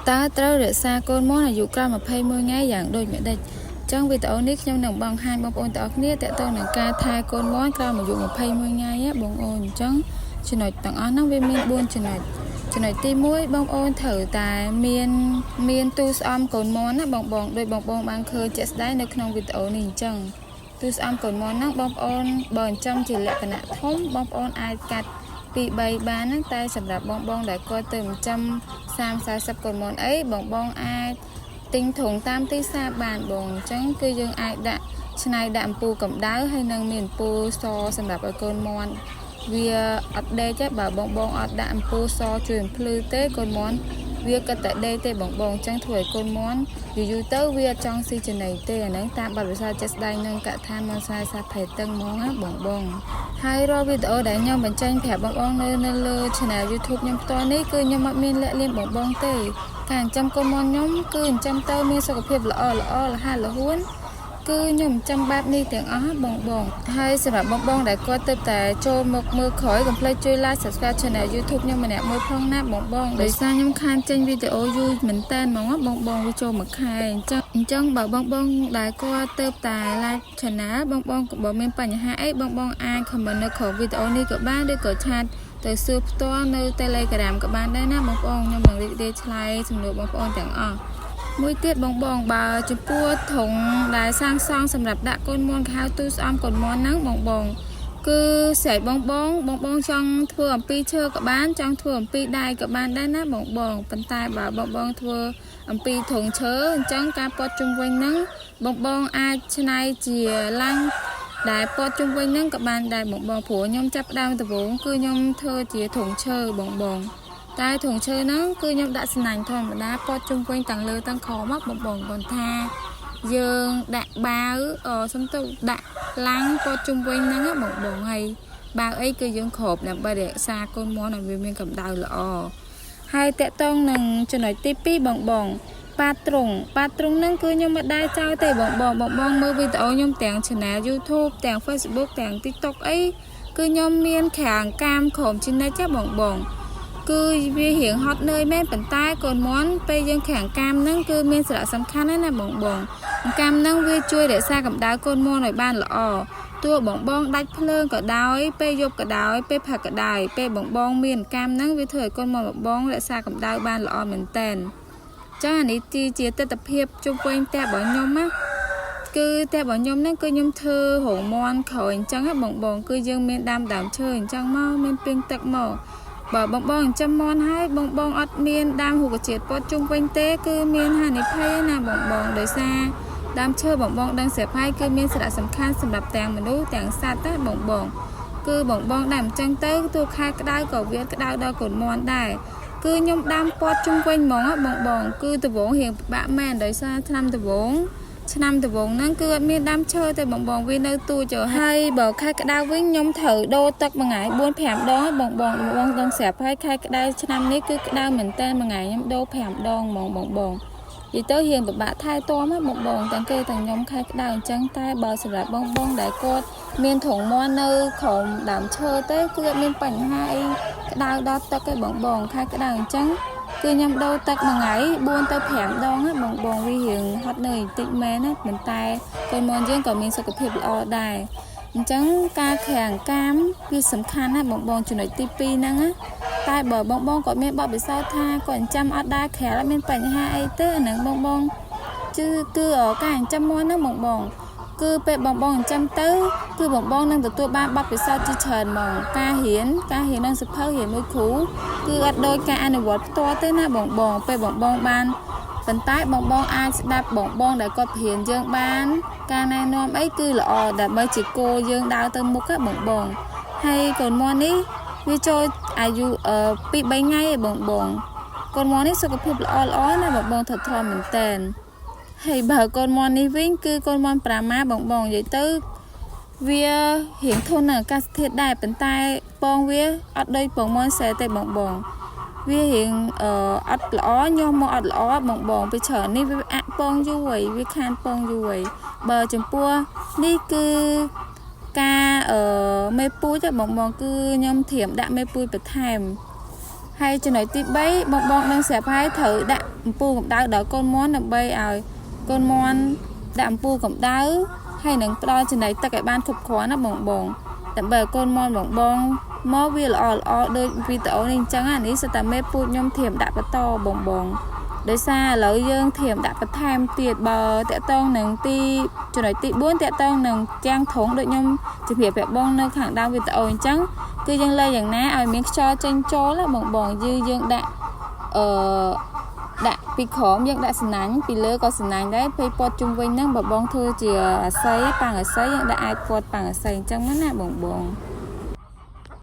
តើត្រូវរក្សាកូនមាន់អាយុក្រោម21ថ្ងៃយ៉ាងដូចម្តេចចឹងវីដេអូនេះខ្ញុំនឹងបង្ហាញបងប្អូនទាំងអស់គ្នាទាក់ទងនឹងការថែកូនមាន់ក្រោមអាយុ21ថ្ងៃបងអូនអញ្ចឹងចំណុចទាំងអស់ហ្នឹងវាមាន4ចំណុចចំណុចទី1បងប្អូនត្រូវតែមានមានទូស្អំកូនមាន់ណាបងបងដោយបងបងបានឃើញជាក់ស្ដែងនៅក្នុងវីដេអូនេះអញ្ចឹងទូស្អំកូនមាន់ហ្នឹងបងប្អូនបើចិញ្ចឹមជាលក្ខណៈធំបងប្អូនអាចកាត់2 3បានហ្នឹងតែសម្រាប់បងបងដែលគាត់ទៅចិញ្ចឹម30 40កូនមាន់អីបងបងអាចទិញធុងតាមទីផ្សារបានបងអញ្ចឹងគឺយើងអាចដាក់ឆ្នៃដាក់អំពូលកម្ដៅហើយនឹងមានអំពូលសសម្រាប់ឲ្យកូនមាន់វាអត់ដេកទេបើបងបងអត់ដាក់អំពូលសជួយបំភ្លឺទេកូនមាន់វាគិតតែដេកទេបងបងអញ្ចឹងធ្វើឲ្យកូនមាន់យូរយូរទៅវាអត់ចង់ស៊ីចំណីទេអាហ្នឹងតាមបទពិសោធន៍ជាក់ស្ដែងនឹងកថាមនសាសាភេតឹងហ្មងណាបងបងហើយរាល់វីដេអូដែលខ្ញុំបញ្ចេញប្រាប់បងបងនៅនៅលើ Channel YouTube ខ្ញុំផ្ទាល់នេះគឺខ្ញុំអត់មានលាក់លៀមបងបងទេការចិញ្ចឹមកូនមាន់ខ្ញុំគឺចិញ្ចឹមទៅមានសុខភាពល្អល្អលះលហួនគឺខ្ញុំចាំបែបនេះទាំងអស់បងបងហើយសម្រាប់បងបងដែលគាត់ទើបតែចូលមកមើលក្រោយកុំភ្លេចជួយ like subscribe channel YouTube ខ្ញុំម្នាក់មួយផងណាបងបងដោយសារខ្ញុំខានចេញវីដេអូយូរមែនតើហ្មងបងបងវាចូលមួយខែអញ្ចឹងអញ្ចឹងបើបងបងដែលគាត់ទើបតែ like channel បងបងបើមានបញ្ហាអីបងបងអាច comment នៅក្រោមវីដេអូនេះក៏បានឬក៏chat ទៅសួរផ្ទាល់នៅ Telegram ក៏បានដែរណាបងប្អូនខ្ញុំនឹងរីករាយឆ្លើយសំណួរបងប្អូនទាំងអស់មួយទៀតបងបងបើចំពោះធុងដែលសាងសង់សម្រាប់ដាក់កូនមាន់គេហៅទូស្អំកូនមាន់ហ្នឹងបងបងគឺស្រេចបងបងបងបងចង់ធ្វើអំពីឈើក៏បានចង់ធ្វើអំពីដែកក៏បានដែរណាបងបងប៉ុន្តែបើបងបងធ្វើអំពីធុងឈើអញ្ចឹងការពត់ជុំវិញហ្នឹងបងបងអាចច្នៃជាឡាំងដែលពត់ជុំវិញហ្នឹងក៏បានដែរបងបងព្រោះខ្ញុំចាប់ផ្ដើមដំបូងគឺខ្ញុំធ្វើជាធុងឈើបងបងតែធុងឈើហ្នឹងគឺខ្ញុំដាក់ស្នាញ់ធម្មតាពត់ជុំវិញទាំងលើទាំងក្រោមបងបងគាត់ថាយើងដាក់បាវសំទោសដាក់ឡាំងពត់ជុំវិញហ្នឹងបងបងហើយបាវអីគឺយើងគ្របដើម្បីរក្សាកូនមាន់ឲ្យវាមានកម្ដៅល្អហើយតកតងនឹងចំណុចទី2បងបងបាទ្រុងបាទ្រុងហ្នឹងគឺខ្ញុំមិនដែរចោលទេបងបងបងបងមើលវីដេអូខ្ញុំទាំង Channel YouTube ទាំង Facebook ទាំង TikTok អីគឺខ្ញុំមានក្រាងកាមក្រោមជានិច្ចបងបងគឺវារៀងហត់នឿយមែនប៉ុន្តែកូនមាន់ពេលយើងក្រាងកាមហ្នឹងគឺមានសារៈសំខាន់ណាស់ណាបងបងកាមហ្នឹងវាជួយរក្សាកម្ដៅកូនមាន់ឲ្យបានល្អទោះបងបងដាច់ភ្លើងក៏ដោយពេលយប់ក៏ដោយពេលព្រឹកក៏ដោយពេលបងបងមានកាមហ្នឹងវាធ្វើឲ្យកូនមាន់បងបងរក្សាកម្ដៅបានល្អមែនតែនចាអានេះជាទស្សនភាពជុំវិញផ្ទះរបស់ខ្ញុំណាគឺផ្ទះរបស់ខ្ញុំហ្នឹងគឺខ្ញុំធ្វើរោងមាន់ក្រោយអញ្ចឹងបងបងគឺយើងមានដាំដើមឈើអញ្ចឹងមកមានពីងទឹកមកបើបងបងចិញ្ចឹមមាន់ហើយបងបងអត់មានដើមរុក្ខជាតិពត់ជុំវិញទេគឺមានហានិភ័យណាបងបងដោយសារដើមឈើបងបងដឹងស្រាប់ហើយគឺមានសារៈសំខាន់សម្រាប់ទាំងមនុស្សទាំងសត្វណាបងបងគឺបងបងដែលអញ្ចឹងទៅទោះខែក្តៅក៏វាក្តៅដល់កូនមាន់ដែរគឺខ្ញុំដាំពត់ជុំវិញហ្មងបងបងគឺដវងរៀងពិបាកមែនដោយសារឆ្នាំដវងឆ្នាំដវងហ្នឹងគឺអត់មានដើមឈើទេបងបងវានៅទូចហើយបើខែក្តៅវិញខ្ញុំត្រូវដូរទឹកមួយថ្ងៃ4 5ដងបងបងបងដឹងស្រាប់ហើយខែក្តៅឆ្នាំនេះគឺក្តៅមែនតើមួយថ្ងៃខ្ញុំដូរ5ដងហ្មងបងបងនិយាយទៅរៀងពិបាកថែទាំហ៎បងបងទាំងគេទាំងខ្ញុំខែក្តៅអញ្ចឹងតែបើសម្រាប់បងបងដែលគាត់មានធុងមាន់នៅក្រោមដើមឈើទេគឺអត់មានបញ្ហាអីក្តៅដល់ទឹកទេបងបងខែក្តៅអញ្ចឹងគឺខ្ញុំដូរទឹកមួយថ្ងៃ4ទៅ5ដងណាបងបងវារៀងហត់នឿយបន្តិចមែនណាប៉ុន្តែកូនមាន់យើងក៏មានសុខភាពល្អដែរអញ្ចឹងការក្រាំងកាមវាសំខាន់ណាស់បងបងចំណុចទី2ហ្នឹងណាតែបើបងបងគាត់មានបទពិសោធន៍ថាគាត់ចិញ្ចឹមអត់ដែរក្រាលអត់មានបញ្ហាអីទេអាហ្នឹងបងបងគឺគឺការចិញ្ចឹមមាន់ហ្នឹងបងបងគឺពេលបងបងចិញ្ចឹមទៅគឺបងបងនឹងទទួលបានបទពិសោធន៍ជាច្រើនហ្មងការរៀនការរៀននឹងសភៅរៀនមួយគ្រូគឺអត់ដូចការអនុវត្តផ្ទាល់ទេណាបងបងពេលបងបងបានប៉ុន្តែបងបងអាចស្ដាប់បងបងដែលគាត់ព្រៀនយើងបានការណែនាំអីគឺល្អដើម្បីជាគោលយើងដើរទៅមុខបងបងហើយកូនមាន់នេះវាចូលអាយុ2 3ថ្ងៃឯងបងបងកូនមាន់នេះសុខភាពល្អល្អណាបងបងថត់ទ្រាំមែនតែនហើយបើកូនមាន់នេះវិញគឺកូនមាន់ប្រាម៉ាបងបងនិយាយទៅវារៀងធន់នឹងអាកាសធាតុដែរប៉ុន្តែពងវាអត់ដូចពងមាន់សែទេបងបងវារៀងអឺអត់ល្អញាស់មកអត់ល្អបងបងពេលច្រើននេះវាអាក់ពងយូរហើយវាខានពងយូរហើយបើចំពោះនេះគឺការអឺមេពូជបងបងគឺខ្ញុំត្រៀមដាក់មេពូជបន្ថែម ហើយចំណុចទី3បងបងនឹងស្រាប់ហើយត្រូវដាក់អំពូលកម្ដៅដល់កូនមាន់ដើម្បីឲ្យកូនមាន់ដាក់អំពូលកម្ដៅហើយនឹងផ្ដល់ចំណីទឹកឲ្យបានគ្រប់គ្រាន់ណាបងបងដើម្បីឲ្យកូនមាន់បងបងមកវាល្អល្អដូចវីដេអូនេះអញ្ចឹងអានេះសិតតែមេពូជខ្ញុំធៀមដាក់បន្តបងបងដោយសារឥឡូវយើងធៀមដាក់បន្ថែមទៀតបើតកតងនឹងទីចំណុចទី4តកតងនឹងទាំងធងដូចខ្ញុំជម្រាបប្រាប់បងនៅខាងដើមវីដេអូអញ្ចឹងគឺយើងលេយ៉ាងណាឲ្យមានខ្យល់ចេញចូលណាបងបងយឺយើងដាក់អឺដាក់ពីក្រោមយើងដាក់សំណាញ់ពីលើក៏សំណាញ់ដែរពេលពត់ជុំវិញហ្នឹងបើបងធ្វើជាអាស័យប៉ាំងអាស័យយើងដាក់អាចពត់ប៉ាំងអាស័យអញ្ចឹងណាបងបង។